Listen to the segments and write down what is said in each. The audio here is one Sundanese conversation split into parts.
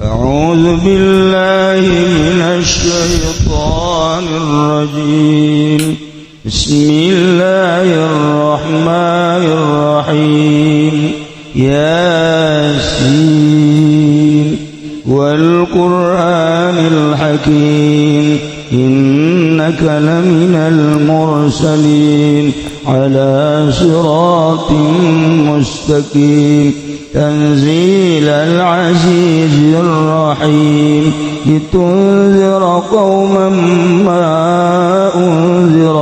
أعوذ بالله من الشيطان الرجيم. بسم الله الرحمن الرحيم. ياسين والقرآن الحكيم، إنك لمن المرسلين على صراط مستقيم، تنزيل العزيز الرحيم، لتنذر قوما ما أنذر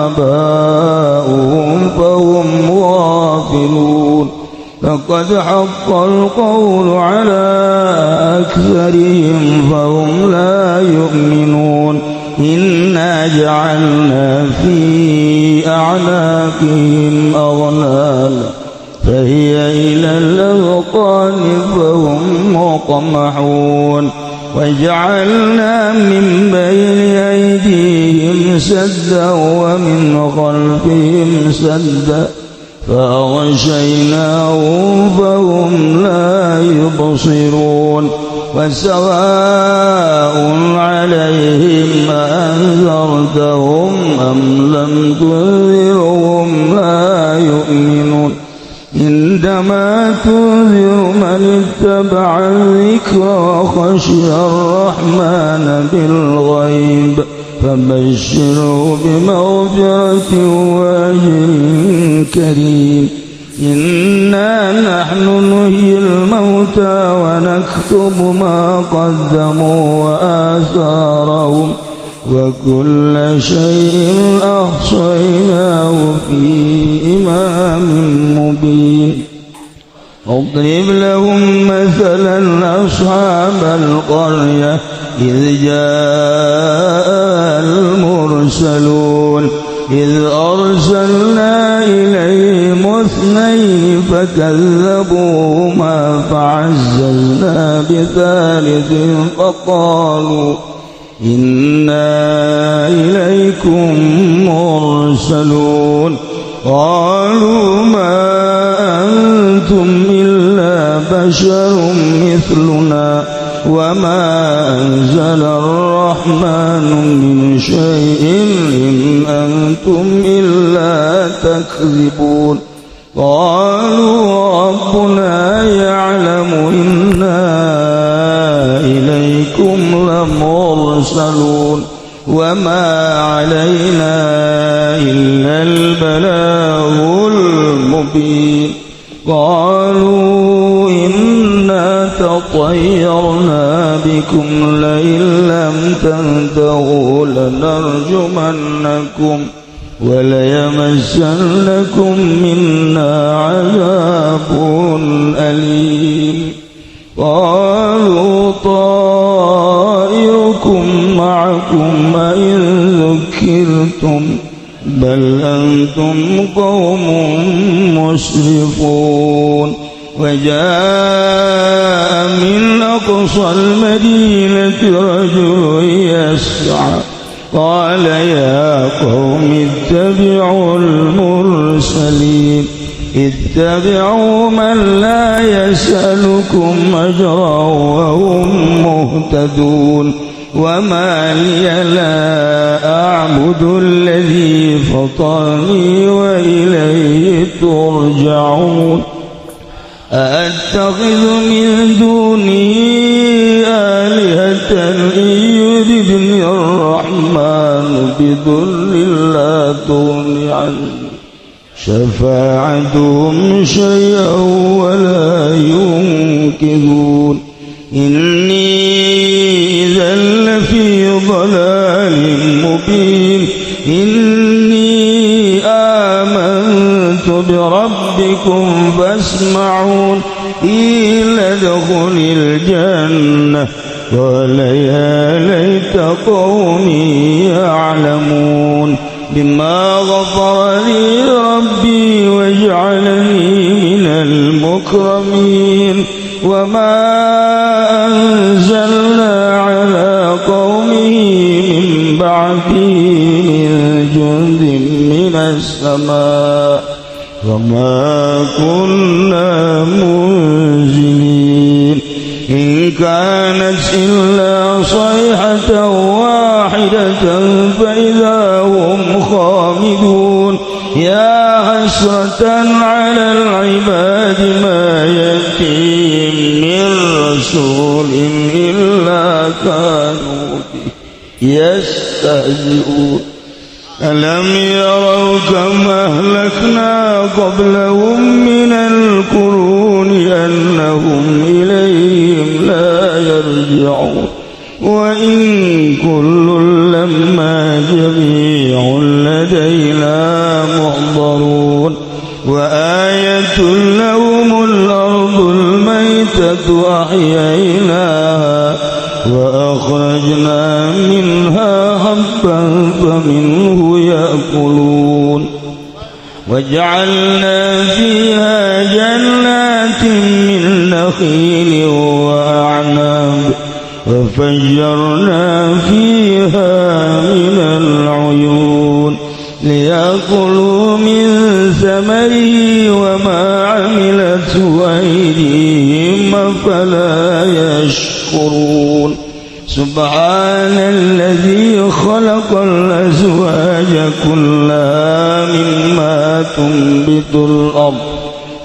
آباؤهم فهم غافلون. لقد حق القول على أكثرهم فهم لا يؤمنون. إنا جعلنا في أعناقهم أغلالا فهي إلى الأذقان فهم مقمحون. وجعلنا من بين أيديهم سدا ومن خلفهم سدا فأغشيناهم فهم لا يبصرون. وسواء عليهم أأنذرتهم أم لم تنذرهم لا يؤمنون. إنما تنذر من اتبع الذكر وخشي الرحمن بالغيب فبشره بمغفرة وأجر كريم. إنا نحن نحيي الموتى ونكتب ما قدموا وآثارهم وكل شيء أحصيناه في إمام مبين. اضرب لهم مثلا أصحاب القرية إذ جاء المرسلون، إذ أرسلنا إليهم اثنين فكذبوهما فعززنا بثالث فقالوا إنا إليكم مرسلون. قالوا ما أنتم إلا بشر مثلنا وما أنزل الرحمن من شيء إن أنتم إلا تكذبون. قالوا ربنا يعلم إنا إليكم لمرسلون وما علينا إلا البلاغ المبين. قالوا إنا تطيرنا بكم لئن لم تنتهوا لنرجمنكم وليمسنكم منا عذاب أليم. قالوا طائركم معكم أئن ذكرتم بل أنتم قوم مسرفون. وجاء من أقصى المدينة رجل يسعى قال يا قوم اتبعوا المرسلين، اتبعوا من لا يسألكم أجرا وهم مهتدون. وما لي لا أعبد الذي فطرني وإليه ترجعون. أأتخذ من دونه آلهة إن يردني الرحمن بضر لا تغن عني شفاعتهم شيئا ولا ينقذون. إني إذا لفي ضلال مبين. إني آمنت بربكم فاسمعون. قيل ادخل الجنة قال يا ليت قومي يعلمون بما غفر لي ربي وجعلني من المكرمين. وما أنزلنا على قومه من بعده من جند من السماء وما كنا منزلين. إن كانت إلا صيحة واحدة فإذا هم خامدون. يا حسرة على العباد ما يأتيهم من رسول إلا كانوا به يستهزئون. ألم يروا كم أهلكنا قبلهم من القرون أنهم إليهم لا يرجعون. وإن كل لما جميع لدينا محضرون. وآية لهم الأرض الميتة أحييناها وأخرجنا منها حبا فمنه يأكلون. وجعلنا فيها جنات من نخيل وأعناب وفجرنا فيها من العيون ليأكلوا من ثمره وما عملته أيديهم فلا يشكرون. سبحان الذي خلق الأزواج كلها مما تنبت الأرض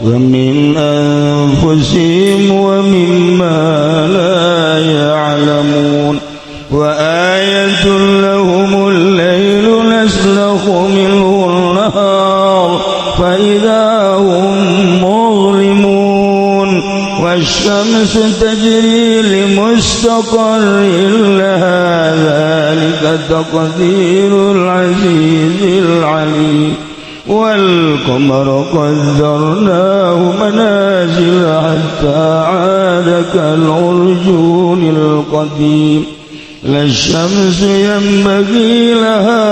ومن أنفسهم ومما لا يعلمون. وآية لهم الليل نسلخ منه النهار فإذا هم مظلمون. والشمس تجري لمستقر لها ذلك تقدير العزيز العليم. والقمر قدرناه منازل حتى عاد كالعرجون القديم. لا الشمس ينبغي لها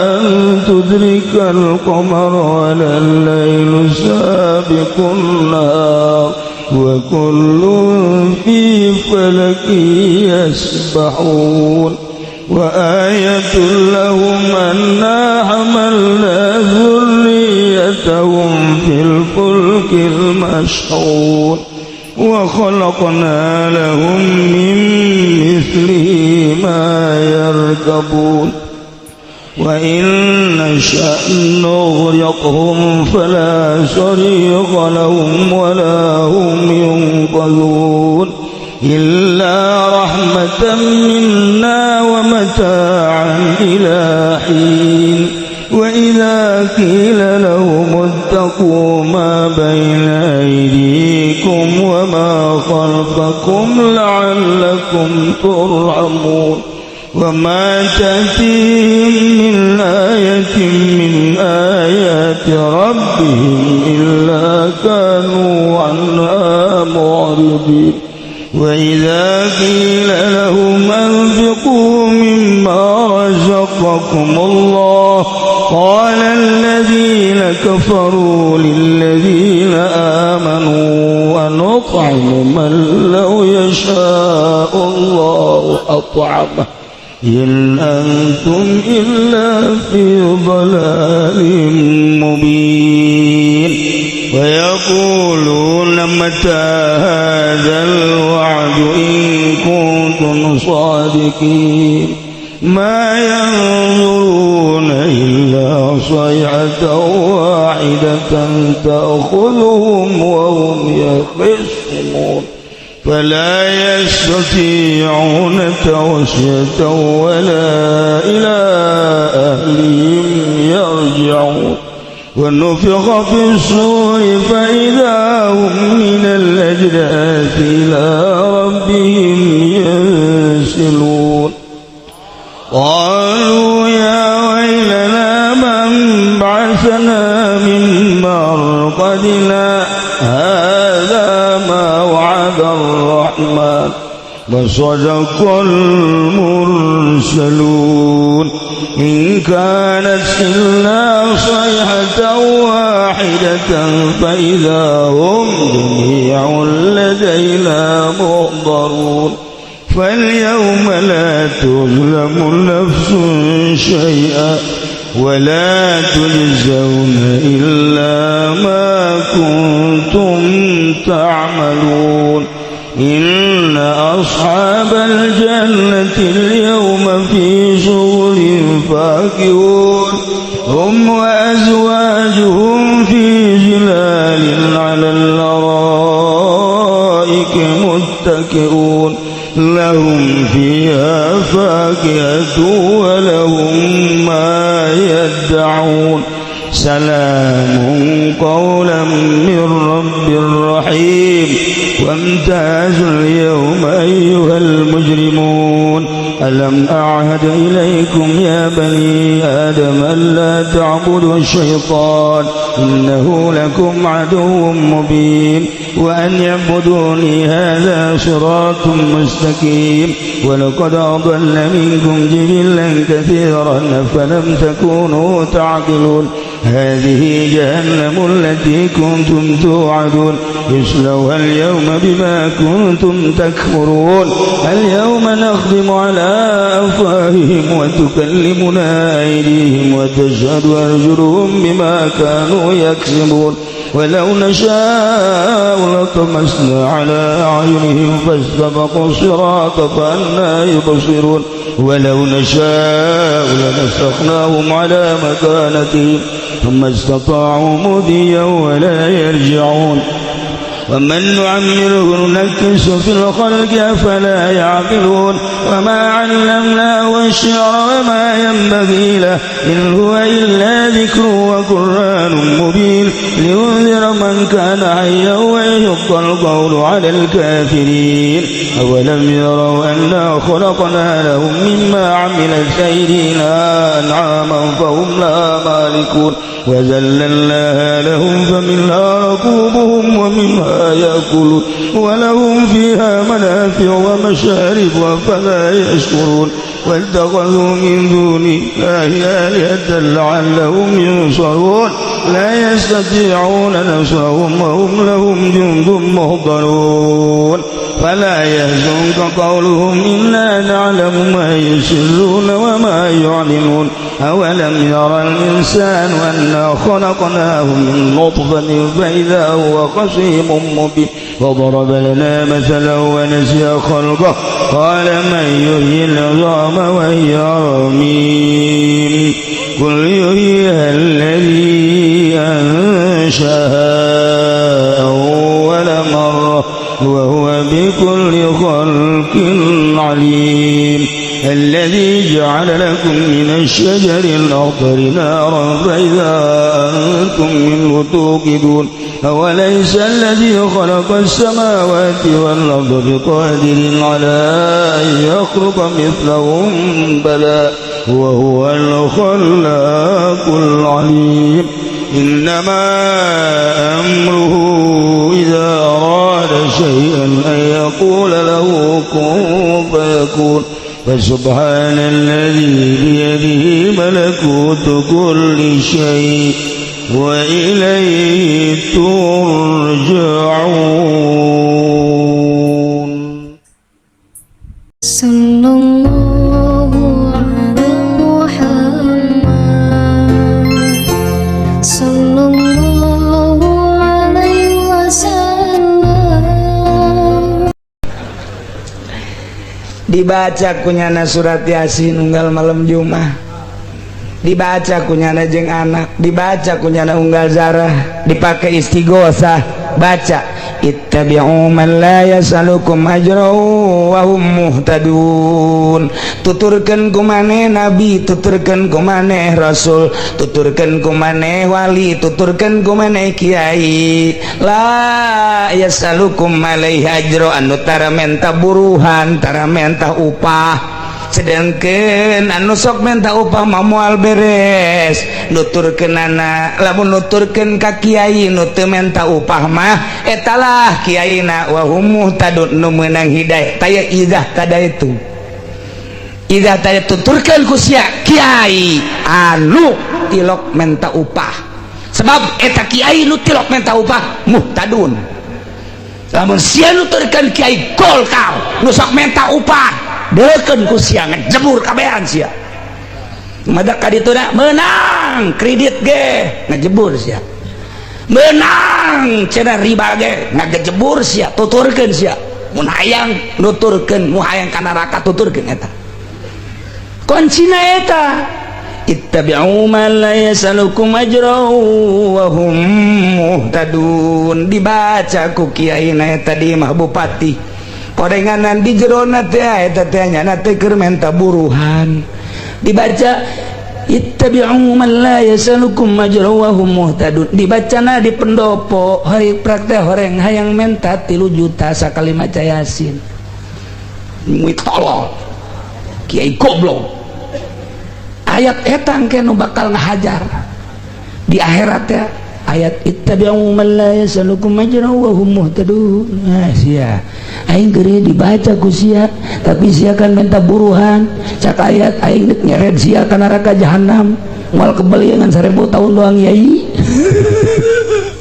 أن تدرك القمر ولا الليل سابق النهار وكل في فلك يسبحون. وآية لهم أنا حملنا ذريتهم في الفلك المشحون. وخلقنا لهم من مثله ما يركبون. وإن نشأ نغرقهم فلا صريخ لهم ولا هم ينقذون إلا رحمة منا ومتاعا إلى حين. وإذا قيل لهم اتقوا ما بين أيديكم وما خلفكم لعلكم ترحمون. وما تأتيهم من آية من آيات ربهم إلا كانوا عنها معرضين. وإذا قيل لهم أنفقوا مما رزقكم الله قال الذين كفروا للذين آمنوا أنطعم من لو يشاء الله أطعمه إن أنتم إلا في ضلال مبين. ويقولون متى هذا الوعد إن كنتم صادقين. ما ينظرون إلا صيحة واحدة تأخذهم وهم يخصمون. فلا يستطيعون توصية ولا إلى أهلهم يرجعون. ونفخ في الصور فإذا هم من الأجداث إلى ربهم ينسلون. قالوا يا ويلنا من بعثنا من مرقدنا هذا ما وعد الرحمن وصدق المرسلون. إن كانت إلا صيحة واحدة فإذا هم جميع لدينا محضرون. فاليوم لا تظلم نفس شيئا ولا تجزون إلا ما كنتم تعملون. إن أصحاب الجنة اليوم في شغل فاكهون، هم وأزواجهم في ظلال على الأرائك متكئون، لهم فيها فاكهة ولهم ما يدعون. سلام قولا من رب رحيم. وامتازوا اليوم أيها المجرمون. ألم أعهد إليكم يا بني آدم ألا تعبدوا الشيطان إنه لكم عدو مبين، وأن اعبدوني هذا صراط مستقيم. ولقد أضل منكم جبلا كثيرا فلم تكونوا تعقلون. هذه جهنم التي كنتم توعدون، اصلوها اليوم بما كنتم تكفرون. اليوم نختم على أفواههم وتكلمنا أيديهم وتشهد أرجلهم بما كانوا يكسبون. ولو نشاء لطمسنا على أعينهم فاستبقوا الصراط فأنى يبصرون. ولو نشاء لمسخناهم على مكانتهم فما استطاعوا مضيا ولا يرجعون. ومن نعمره ننكسه في الخلق أفلا يعقلون. وما علمناه الشعر وما ينبغي له، إن هو إلا ذكر وقرآن مبين، لينذر من كان حيا ويحق القول على الكافرين. أولم يروا أنا خلقنا لهم مما عملت أيدينا أنعاما فهم لها مالكون، وذللناها لهم فمنها ركوبهم ومنها يأكلون، ولهم فيها منافع ومشارب فلا يشكرون. واتخذوا من دون الله آلهة لعلهم ينصرون، لا يستطيعون نصرهم وهم لهم جند محضرون. فلا يحزنك قولهم إنا نعلم ما يسرون وما يعلنون. أولم ير الإنسان أنا خلقناه من نطفة فإذا هو خصيم مبين، وضرب لنا مثلا ونسي خلقه، قال من يحيي العظام وهي رميم؟ قل يحييها الذي أنشأها أول مرة وهو بكل خلق عليم. الذي جعل لكم من الشجر الأخضر نارا فإذا أنتم منه توقدون. أوليس الذي خلق السماوات والأرض بقادر على أن يخلق مثلهم؟ بلى وهو الخلاق العليم. إنما أمره إذا أراد شيئا أن يقول له كن فيكون. فسبحان الذي بيده ملكوت كل شيء وإليه ترجعون. صلى الله على محمد، صلى الله عليه وسلم. Dibaca ku nyana surat Yasin unggal malam Jumat, dibaca ku nyana jeng anak, dibaca ku nyana unggal zarah, dipakai istighosah, baca ittabi'u man la yas'alukum ajra wa hum muhtadun. Tuturkeun ku maneh nabi, tuturkeun ku maneh rasul, tuturkeun ku maneh wali, tuturkeun ku maneh kiai, la yas'alukum alaihi ajra, anu tara menta buruhan, tara menta upah. Sedangkan anu sok menta upah mah moal beres nuturkeunana. Lamun nuturkeun ka kiai nu teu menta upah mah, etalah kiaina wa hum muhtadun, nu meunang hidayah. Taya idah tada itu idah taya tuturkeun ku sia kiai anu tilok menta upah, sebab eta kiai nu tilok menta upah muhtadun. Lamun sia nuturkeun kiai Golkar nu sok menta upah, deukeun ku sia ngejebur kabehan sia. Madak ka ditu menang kredit ge ngejebur sia, menang cenah riba ge ngagejebur sia, tuturkeun sia. Mun hayang nuturkeun, mun hayang ka neraka tuturkeun eta. Kuncina eta ittabi'u man la yasalukum ajran wa hum muhtadun. Dibaca ku kiai na eta di mah bupati. Korenganan di jerona teh eta teh nyana teh keur menta buruhan. Dibaca ittabi'u man la yasalukum ajran wa hum muhtadun. Dibacana di pendopo hari praktek horeng hayang menta 3 juta sakali maca Yasin. Tolol. Kiai goblok. Ayat eta engke nu bakal ngahajar di akhirat ya. Ayat ittabi'u man la yasalukum ajran wa hum muhtadun. Nah, sia aing keur dibaca ku sia, tapi sia kan minta buruhan. Cak ayat aing deuk nyeret sia ka neraka jahanam, moal kebeli ngan 1000 tahun doang yai.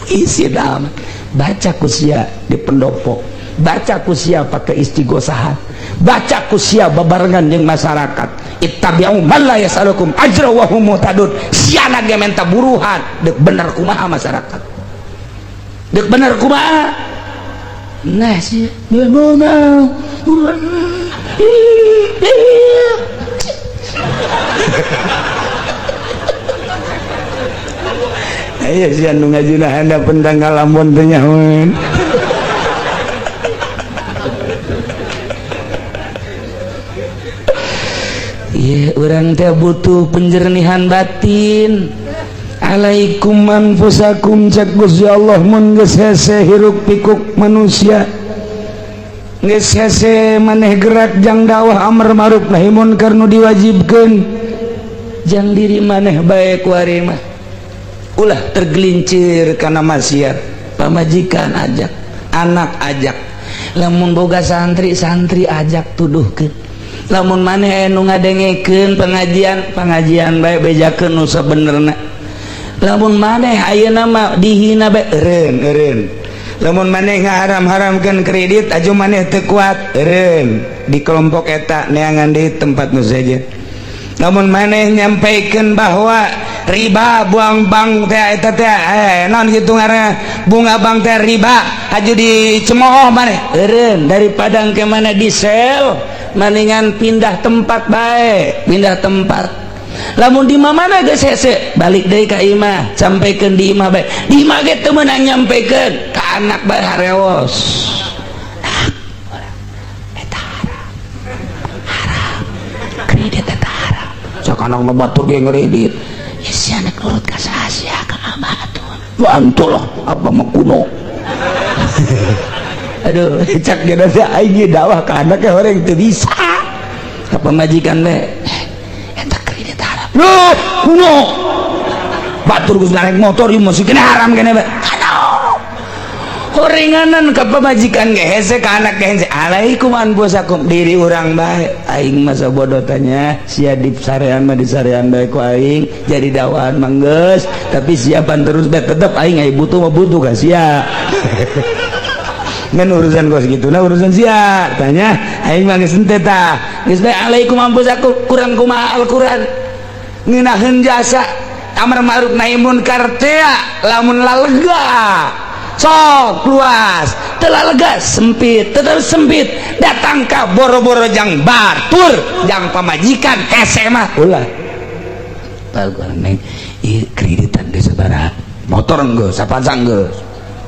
Isi dam baca ku sia di pendopo, baca ku sia pakai istighosahan, baca ku sia babarengan jeung masyarakat. Ittabi'u man la yasalukum ajra wa hum muhtadun. Siana ge menta buruhan, deuk bener kumaha masyarakat, deuk bener kumaha. Nah sia aya sia nu ngajina handap pendang ngalamun teh nyahoeun. Iya, urang teh butuh penjernihan batin. Alaikum anfusakum cak Gusti Allah mun geus hese hiruk pikuk manusia. Geus hese maneh gerak jang dakwah amar ma'ruf nahi munkar nu diwajibkeun. Jang diri maneh bae ku ari mah. Ulah tergelincir kana maksiat. Pamajikan ajak, anak ajak. Lamun boga santri, santri ajak tuduhkeun. Lamun maneh nu ngadengekeun pengajian, pengajian bae bejakeun nu sabenerna. Lamun maneh ayeuna mah dihina bae eureun eureun. Lamun maneh ngaharam-haramkeun kredit aju maneh teu kuat eureun di kelompok eta neangan deui tempat nu sejen. Lamun maneh nyampaikeun bahwa riba buang bank teh eta teh naon kitu ngaranna bunga bank teh riba aju dicemooh maneh eureun daripada engke maneh disel mendingan pindah tempat bae, pindah tempat. Lamun di mana geus hese balik deui ka imah, sampaikeun di imah bae. Di imah ge teu meunang nyampaikeun ka anak bae harewos. Eta haram. Haram. Kredit eta haram. Sok anak mah batur ge ngredit. Ya si anak nurut ka saha sia ka abah atuh. Bantu lah abah mah kuno. Aduh, cak geus aing dakwah ka anak horeng teu bisa. Ka pamajikan bae. Eta kredit haram. Loh, kuno. Batur geus narik motor ieu masih kena haram kene bae. Aduh. Horenganan ka pamajikan ge hese ka anak ge hese. Alaikum anfusakum diri urang bae. Aing masa bodoh tanya, sia di sarean mah di sarean bae ku aing jadi dakwahan mah geus, tapi siapan terus bae tetep aing ai butuh mah butuh ka sia. Ngan urusan kos gitu nah urusan sia tanya aing mah geus henteu tah geus bae alaikum anfusakum kurang kumaha Al-Qur'an ngeunaheun jasa amar ma'ruf nahi munkar teh lamun lalega sok luas teu lega sempit tetep sempit datang ka boro-boro jang batur jang pamajikan hese mah ulah Al-Qur'an neng ieu kreditan geus sabaraha motor geus sapanjang geus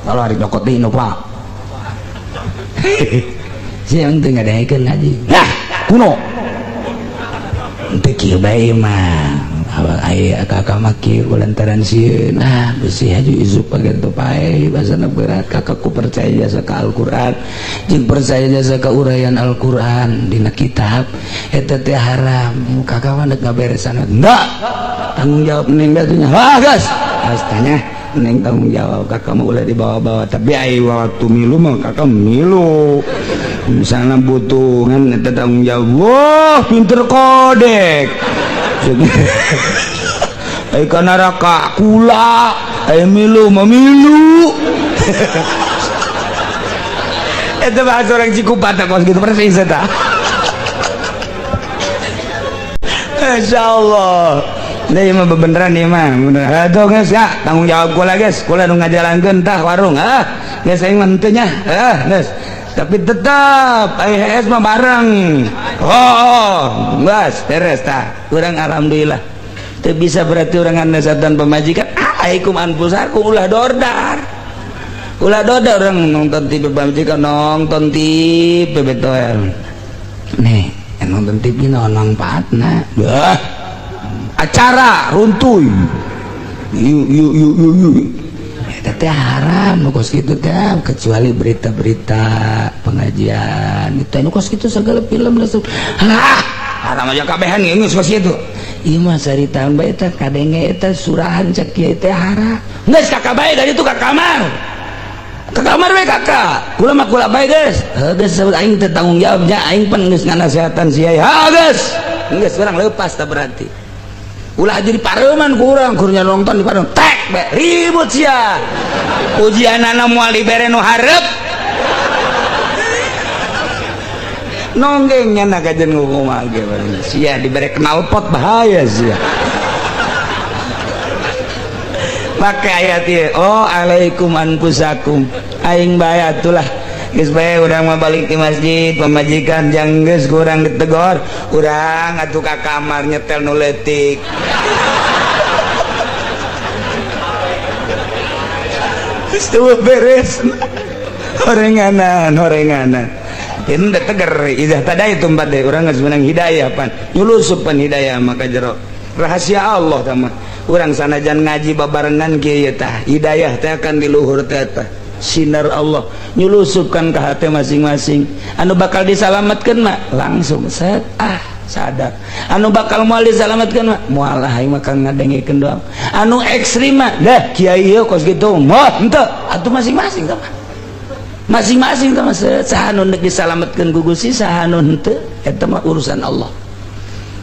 kalau hari nyokot deui nu Pak. Sia teu ngadengekeun ngaji. Nah, kuno. Teu kieu bae mah. Awak aya kakak mah kieu lantaran sieun. Ah, beusi haju isuk pake teu pae basana berat kakakku percaya jasa ka Al-Qur'an jeung percaya jasa ka uraian Al-Qur'an dina kitab eta teh haram. Kakak mah deuk ngaberesan. Enggak. Tanggung jawab neng bae nya. Wah, geus. Tanya neng tanggung jawab kakak mah ulah dibawa-bawa tapi ai waktu milu mah kakak milu misalnya butuh kan eta tanggung jawab. Wah, pinter kodek. Ai ka neraka kula ai milu mah milu. Eta bahasa orang Cikupa teh kos gitu persis eta. Insyaallah. Nah, ieu mah bebeneran ieu mah. Aduh geus ya, tanggung jawab kula geus. Kula nu ngajalankeun tah warung. Ah, geus aing mah henteu nya. Ah, geus. Tapi tetap IHS mah bareng. Oh, geus beres tah. Urang alhamdulillah. Teu bisa berarti urang ngasehatan pamajikan. Alaikum anfusakum ulah dordar. Ulah dordar urang nonton TV pamajikan nonton TV betoel. Nih, nonton TV naon mangfaatna? Bah. Acara runtuy. Yuk yuk yuk yuk yuk. Eta teh haram nu kos kitu teh, kecuali berita-berita pengajian itu nu kos kitu segala film langsung. Halah, haram aja kabehan geus kos kitu. Ieu mah saritaan bae teh kadenge eta surahan cek kieu teh haram. Geus kakak bae dari itu ka kamar. Ka kamar we kakak. Kula mah kula bae geus. Heuh geus aing teh tanggung jawab nya aing pan geus nganasehatan sia. Ha geus. Geus urang leupas tah berarti. Ulah jadi pareman kurang kurnya nonton di pareman tek be ribut sia ujianana moal dibere nu hareup nonggeng nya kajen ngukumaha ge sia dibere knalpot bahaya sia make ayat ieu oh alaikum anfusakum aing bae atulah geus bae urang mah balik di masjid pamajikan jang geus kurang ditegor urang atuh ka kamar nyetel nu leutik geus teu beres horenganan horenganan ini udah teger idah tadaitum bade urang geus menang hidayah pan nyulusup pan hidayah maka jero rahasia Allah tah mah urang sanajan ngaji babarengan kieu tah hidayah teh akan di luhur teh tah sinar Allah nyulusupkan ke hati masing-masing anu bakal disalamatkan mah langsung set ah sadar anu bakal moal disalamatkan mah moal aing mah kang ngadengekeun doang anu ekstrim mah dah kiai ieu kos kitu mah henteu atuh masing-masing tah masing-masing tah mah saha nu deuk disalamatkeun ku Gusti saha nu henteu eta mah urusan Allah.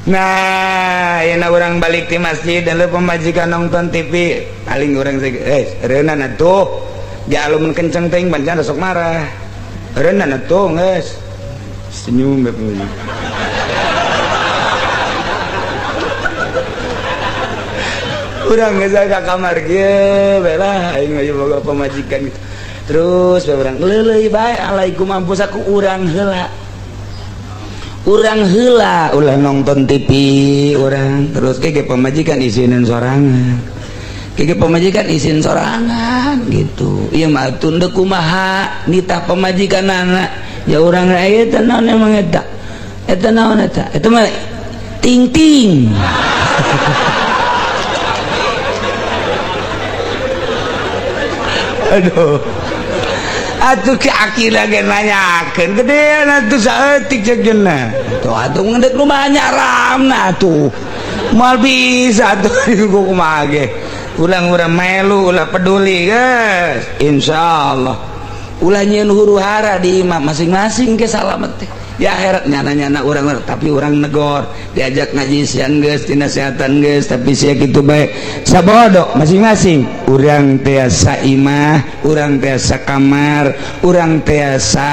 Nah, ayeuna urang balik di masjid dan pamajikan nonton TV paling urang reunan atuh dialumun kenceng teuing bancan sok marah. Reunan atuh geus. Senyum bae pamajikan. Urang geus ka kamar kieu bae lah aing mah boga pamajikan gitu. Terus bae urang leuleuy bae alaikum anfusakum urang heula. Urang heula ulah nonton TV urang terus ge pamajikan isinin sorangan. Kege pamajikan izin sorangan gitu. Ieu mah tunda kumaha nitah pamajikan anak ya urang aya teh naon emang eta. Eta naon eta? Eta mah ting-ting. Aduh. Atuh ki akila ge nanyakeun gedean atuh saeutik ceuk jeuna. Tuh atuh ngedeuk rumah nyaramna atuh. Moal bisa atuh kumaha ge. Ulang-urang melu ulah peduli guys insyaallah ulah nyieun huru-hara di imam masing-masing ke salamet teh di akhirat nyana-nyana urang tapi urang negor diajak ngaji sian geus dinasehatan geus tapi sia kitu bae sabodo masing-masing urang tiasa imah urang tiasa kamar urang tiasa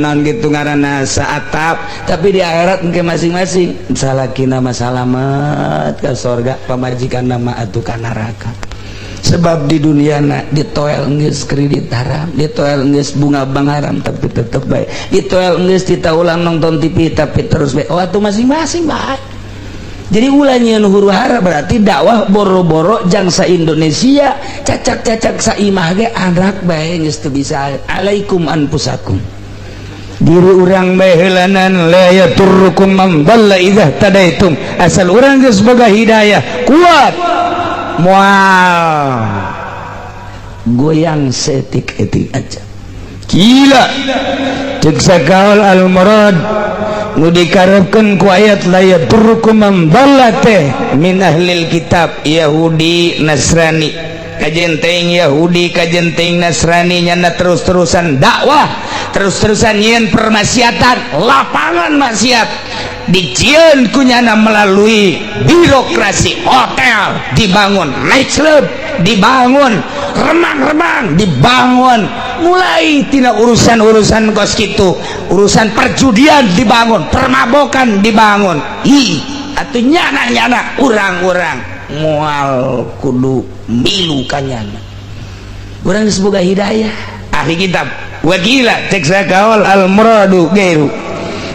naon kitu ngaranna saatap tapi di akhirat engke masing-masing salakina mah salamet ka sorga pamajikan mah atuh ka neraka sebab di dunia na ditoel geus kredit haram ditoel geus bunga bank haram tapi tetep bae ditoel geus ditaulang nonton TV tapi terus bae oh atuh masing-masing bae jadi ulah nyieun huru-hara berarti dakwah boro-boro jangsa Indonesia cacak-cacak saimah ge anak bae geus teu bisa alaikum anfusakum diri urang bae heulanan la yaturrukum man dalla idza tadaitum asal urang geus boga hidayah kuat mual goyang setik-etik aja gila cek sakaul al murad nu dikarepkeun ku ayat la yadurrukum man dhalla teh min ahlil kitab Yahudi Nasrani kajen teuing Yahudi kajen teuing Nasrani nyana terus-terusan dakwah terus-terusan nyieun permaksiatan lapangan maksiat dijieun ku nyana melalui birokrasi hotel dibangun nightclub dibangun remang-remang dibangun mulai tina urusan-urusan kos kitu urusan perjudian dibangun permabokan dibangun hi atuh nyana-nyana urang-urang moal kudu milu ka nyana urang geus boga hidayah ahli kitab Wakila cek sakaol al muradu gairu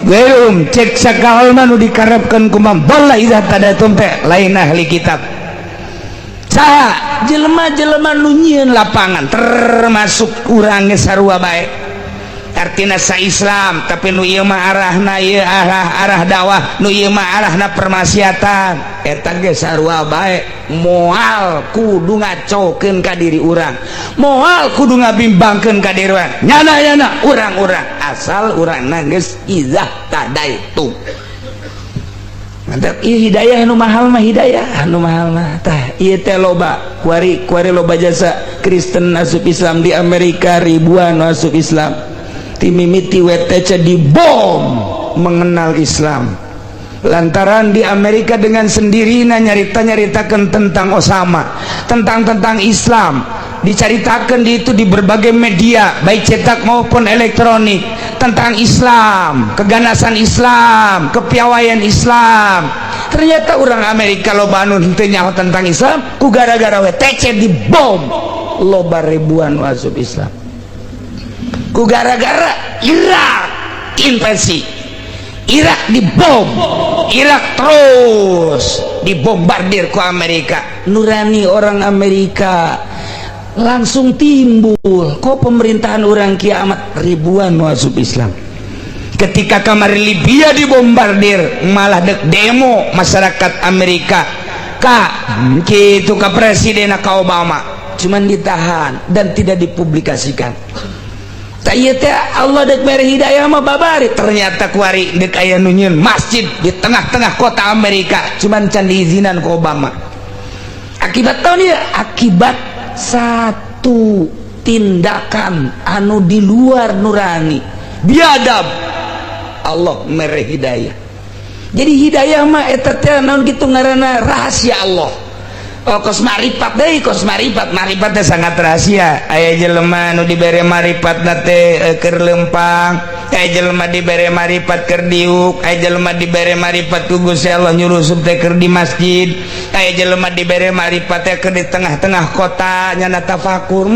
gairum, cek sakaol mah nu dikarepkeun ku man dhalla idza tadaitum teh lain ahli kitab. Saha? Jelema-jelema nu nyieun lapangan, termasuk urang ge sarua bae, artina sa Islam, tapi nu ieu mah arahna ieu arah arah dakwah, nu ieu mah arahna permaksiatan, eta ge sarua bae. Moal kudu ngacokeun ka diri urang, moal kudu ngabimbangkeun ka diri urang, nyana nyana urang-urang, asal urang geus idzah tadaitu. Mantap, ieu hidayah nu mahal mah, hidayah nu mahal mah. Tah, ieu teh loba kuari kuari loba jasa Kristen asup Islam di Amerika, ribuan asup Islam ti mimiti WTC dibom mengenal Islam, lantaran di Amerika dengan sendirinya nyarita nyaritakan tentang Osama, tentang tentang Islam, diceritakan di itu di berbagai media, baik cetak maupun elektronik, tentang Islam, keganasan Islam, kepiawaian Islam. Ternyata orang Amerika loba anu henteu nyaho tentang Islam, ku gara-gara WTC dibom loba ribuan masuk Islam. Ku gara-gara Irak invasi Irak, dibom Irak, terus dibombardir ku Amerika, nurani orang Amerika langsung timbul kok pemerintahan orang kiamat, ribuan masuk Islam. Ketika kamar Libya dibombardir, malah dek demo masyarakat Amerika ka gitu ke presiden, ka Obama, cuman ditahan dan tidak dipublikasikan. Tak ieu teh Allah dek mere hidayah mah babari. Ternyata kuari dek aya nu nyieun masjid di tengah-tengah kota Amerika, cuman can diizinan ku Obama. Akibat tahun ya, akibat satu tindakan anu di luar nurani biadab, Allah mere hidayah. Jadi hidayah mah eta teh naon kitu ngaranna, rahasia Allah. Oh, kos marifat deui, kos marifat, marifat teh sangat rahasia. Aya jelema nu dibere marifat na teh keur lempang, aya jelema dibere marifat keur diuk, aya jelema dibere marifat ku Gusti Allah nyurusup teh keur di masjid, aya jelema dibere marifat teh keur di tengah-tengah kota nyana tafakur,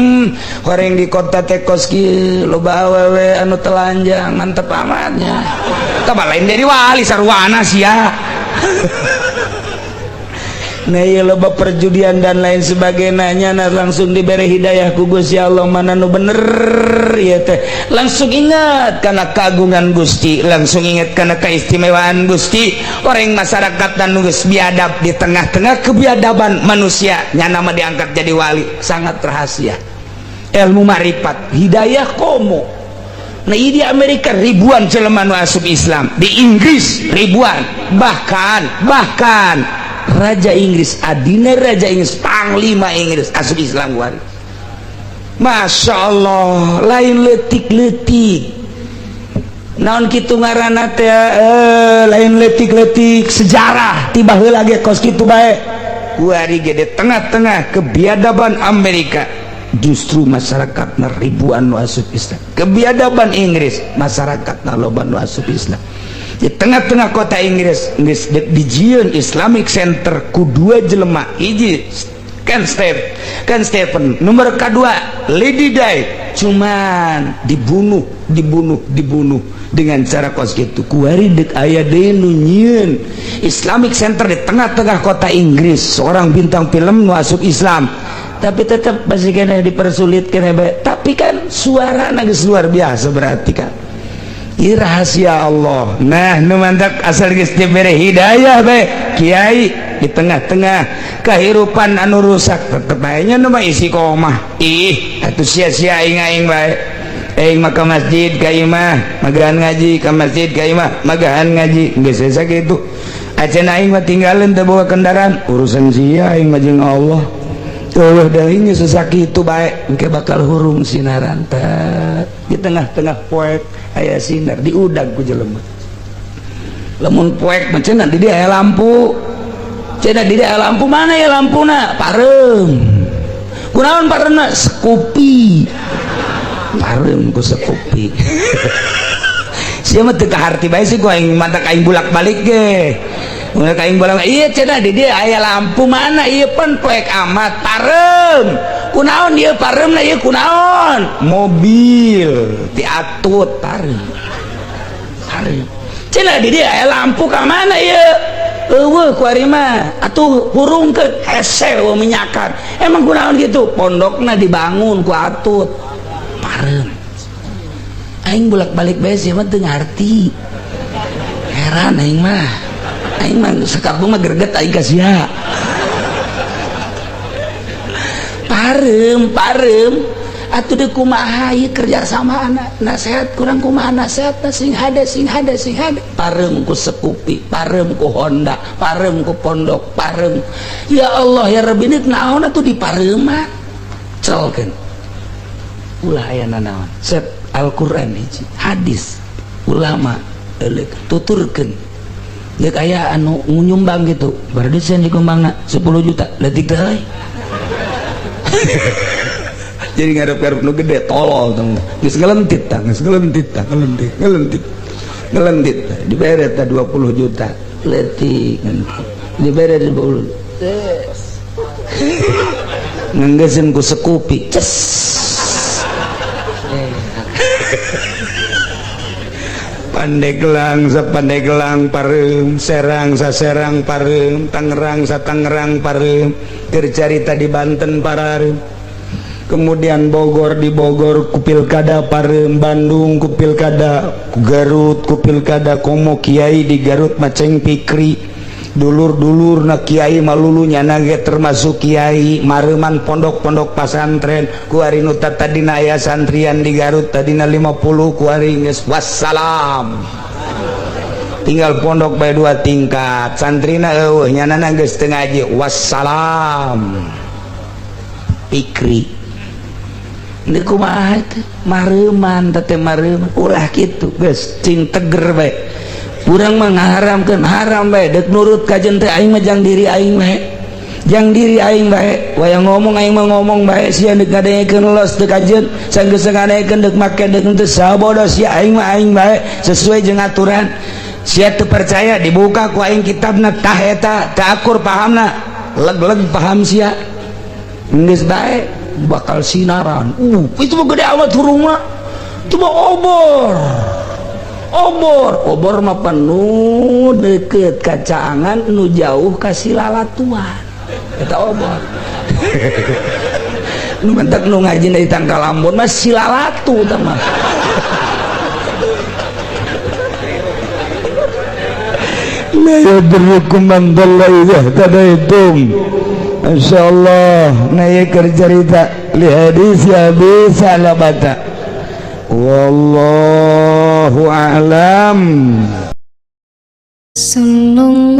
horeng di kota teh kos kieu, loba awewe anu telanjang, mantep amatnya. Tah, lain dari wali, sarwana sia. Nah, iya, loba perjudian dan lain sebagainya. Nah, langsung diberi hidayah ku Gusti Allah mana nu bener ya teh, langsung ingat karena keagungan Gusti, langsung ingat karena keistimewaan Gusti. Orang masyarakat dan geus biadab, di tengah-tengah kebiadaban manusia nyana mah diangkat jadi wali. Sangat rahasia ilmu marifat hidayah komo. Nah, di Amerika ribuan jelema nu asup Islam, di Inggris ribuan, bahkan bahkan Raja Inggris, adina Raja Inggris, Panglima Inggris asup Islam wari. Masya Allah, lain letik-letik naon kitu ngaranna teh, lain letik-letik sejarah, tiba heula ge kos kitu bae. Kuari ge di tengah-tengah kebiadaban Amerika justru masyarakat ribuan nu asup Islam. Kebiadaban Inggris, masyarakat loba nu asup Islam. Di tengah-tengah kota Inggris geus dijieun Islamic Center ku dua jelema, hiji Ken Stephen, Ken Stephen, nomor kedua Lady Di, cuman dibunuh, dibunuh, dibunuh dengan cara kos gitu. Kuari dek aya deui nu nyieun Islamic Center di tengah-tengah kota Inggris, seorang bintang film nu asup Islam, tapi tetap masih kena dipersulit kena. Tapi kan suara geus luar biasa, berarti kan ini rahasia Allah. Nah, nu mantak asal geus dibere hidayah bae kiai, di tengah-tengah kehidupan anu rusak tetep bae nya nu mah istiqomah. Ih atuh, sia-sia aing aing bae, aing mah ka masjid ka imah magahan ngaji, ka masjid ka imah magahan ngaji, geus sakitu. Acan aing mah tinggalin teu bawa kendaraan, urusan sia, aing mah jeung Allah. Eueuh deui, sakitu bae engke bakal hurung sinaran teh di tengah-tengah poek aya sinar, diudag ku jelema. Lamun poek mah cenah di dia aya lampu, cenah di dia aya lampu. Mana ya lampuna? Pareum. Kunaon pareumna? Sekupi, pareum ku sekupi. Sia mah teu kaharti bae sih ku aing, mantak aing bulak-balik ge. Mun aing bolak, iya, cenah di dia aya lampu. Mana? Ieu pan poek amat. Pareum. Kunaon ieu pareumna ieu kunaon? Mobil diatut pareum. Pareum. Cenah di dieu aya lampu ka mana ieu? Eueuh ku ari mah atuh hurungkeun hese eueuh minyakan. Emang kunaon kitu? Pondokna dibangun ku atut. Pareum. Aing bolak-balik bae sia mah teu ngarti. Heran aing mah. Aing mah sakampung mah greget aing ka sia. Pareum, pareum. Atuh deuk kumaha ieu kerja sama anak nasehat kurang kumaha nasehatna sing hade sing hade sing hade. Pareum ku Sekupi, pareum ku Honda, pareum ku pondok, pareum. Ya Allah ya Rabbi deuk naon atuh dipareuman. Celkeun. Ulah aya nanaon. Set Al-Qur'an hiji, hadis ulama euleuk tuturkeun. Deuk aya anu nyumbang gitu, bardeuseun dikumbangna 10 juta, leutik teh euy. Jadi ngarep-ngarep nu gede tolol tong. Geus ngelentit tah, geus ngelentit tah, ngelentit, ngelentit. Ngelentit dibere tah 20 juta. Leutik dibere 20. Ngenggeseun ku Sekupi. Ces. Pandeglang sa Pandeglang pareum, Serang sa Serang pareum, Tangerang sa Tangerang pareum, keur carita di Banten pareum. Kemudian Bogor di Bogor ku pilkada pareum, Bandung ku pilkada, ku Garut ku pilkada, komo kiai di Garut maceng pikri. Dulur-dulur na kiai malulu nyana ge termasuk kiai mareuman pondok-pondok pasantren ku ari nu tadina aya santrian di Garut tadina 50 ku ari geus wassalam. Tinggal pondok bae 2 tingkat santrina eueuh nyanana geus teu ngaji wassalam. Pikri deuk kumaha teh mareuman teh mareuman ulah kitu geus cing teger bae. Urang mah ngaharamkeun haram bae deuk nurut ka jeung teh aing mah jang diri aing bae. Jang diri aing bae wayang ngomong aing mah ngomong bae sia deuk ngadengekeun los teu kajeun sanggeus ngadengekeun deuk make deuk henteu sabodo sia aing mah aing bae sesuai jeung aturan. Sia teu percaya dibuka ku aing kitabna tah eta teu akur pahamna leg-leg paham sia. Geus bae bakal sinaran. Itu mah gede amat hurungna. Itu mah obor. Obor, obor mah penuh deket kacangan nu jauh kasih lalatuan. Eta obor. Nu mentek nu ngaji dari Tangkal Ambon mah silalatu tah mah. La yadurrukum man dhalla idza ihtadaitum. Insyaallah na ieu keur carita li hadis Abi Salabata. Wallahu a'lam. Sallallahu